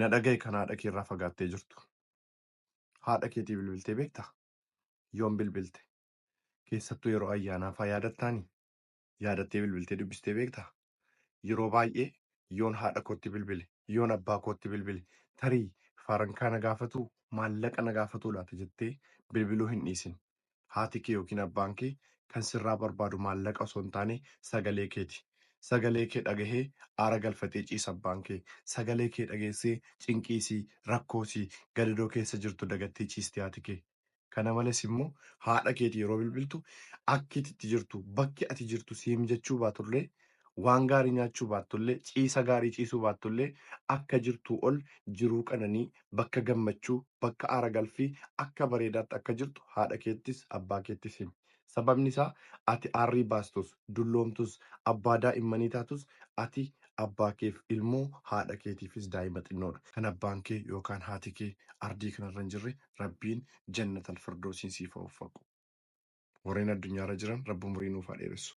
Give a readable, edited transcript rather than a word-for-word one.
Na dhaga'i kan haadha kee irraa fagaattee jirtu. Haadha keetii bilbiltee beektaa? Yoom bilbilte? Keessattuu yeroo ayyaanaa faa yaadattaanii? Yaadattee bilbiltee dubbistee beektaa? Yeroo baay'ee yoon haadha kootti bilbile, yoon abbaa kootti bilbile, tarii farankaa na gaafatuu, maallaqa na gaafatuu laata jettee bilbiluu hin dhiisin. Haati kee yookiin abbaan kee kan sirraa barbaadu maallaqa osoo hin taane sagalee keeti. Sagalee kee dhagahee aara galfatee ciisa abbaan kee. Sagalee kee dhageessee cinqiisii, rakkoosii, gadadoo keessa jirtu dagattee ciisti haati kee. Kana malees immoo haadha keetii yeroo bilbiltu akki itti jirtu, bakki ati jirtu sii mijachuu baatullee, waan gaarii nyaachuu baattullee, ciisa gaarii ciisuu baattullee, akka jirtuu ol jiruu qananii, bakka gammachuu, bakka aara galfii akka bareedaatti akka jirtu haadha keettis abbaa keettis himi. Sababni isaa ati aarrii baastus, dulloomtus, abbaa daa'immanii taatus, ati abbaa keef ilmoo, haadha keetiifis daa'ima xinnoodha. Kan abbaan kee yookaan haati kee ardii kanarra hin jirre Rabbiin jannatal firdoosiin siif haa uffaqu. Warreen addunyaarra jiran Rabbi umurii nuuf haa dheeressu.